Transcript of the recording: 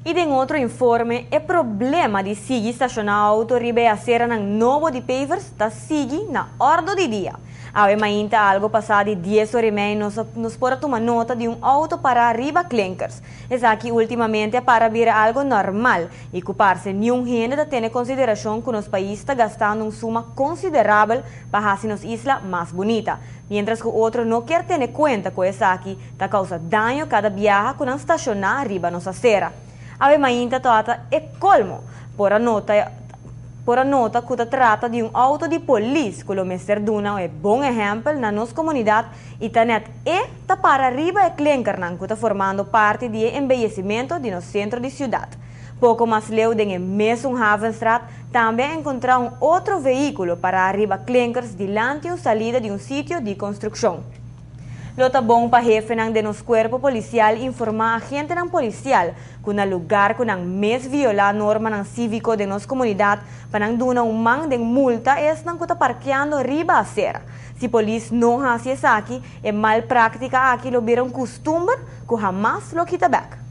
I den otro informe, e problema di sigui stashoná outo riba e aseranan nobo di pavers ta sigui na òrdu di dia. Awe mainta algu pasá di 10:30 nos por a tuma nota di un outo pará riba klinkers. Esaki últimamente a para bira algu normal i ku parse niun hende ta tene konsiderashon ku nos pais ta gastando un suma konsiderabel pa hasi nos isla mas bunita. Mientras ku otro no kier tene kuenta ku esaki ta kousa daño kada biaha ku nan stashoná riba nos asera. Awe mainta tabata e kolmo. Por a nota por a nota ku ta trata di un outo di polis ku lo mester duna e bon ehèmpel na nos komunidat i ta nèt e ta para riba e klinkernan ku ta formando parti di e embeyesimentu di nos sentro di siudat. Poko mas leu den e mesun Havenstraat tambe a enkontrá un otro vehíkulo pará riba klinkers dilanti un salida di un sitio di konstrukshon. Lo ta bon pa hefenan den nos kuerpo polisial informá agentenan polisial ku na lugar ku nan mes violá normanan síviko den nos komunidat pa nan duna un man den multa esnan ku ta parkeando riba asera. Si polis no hasi esaki, e mal práktika aki lo bira un kustumber ku hamas lo kita bèk.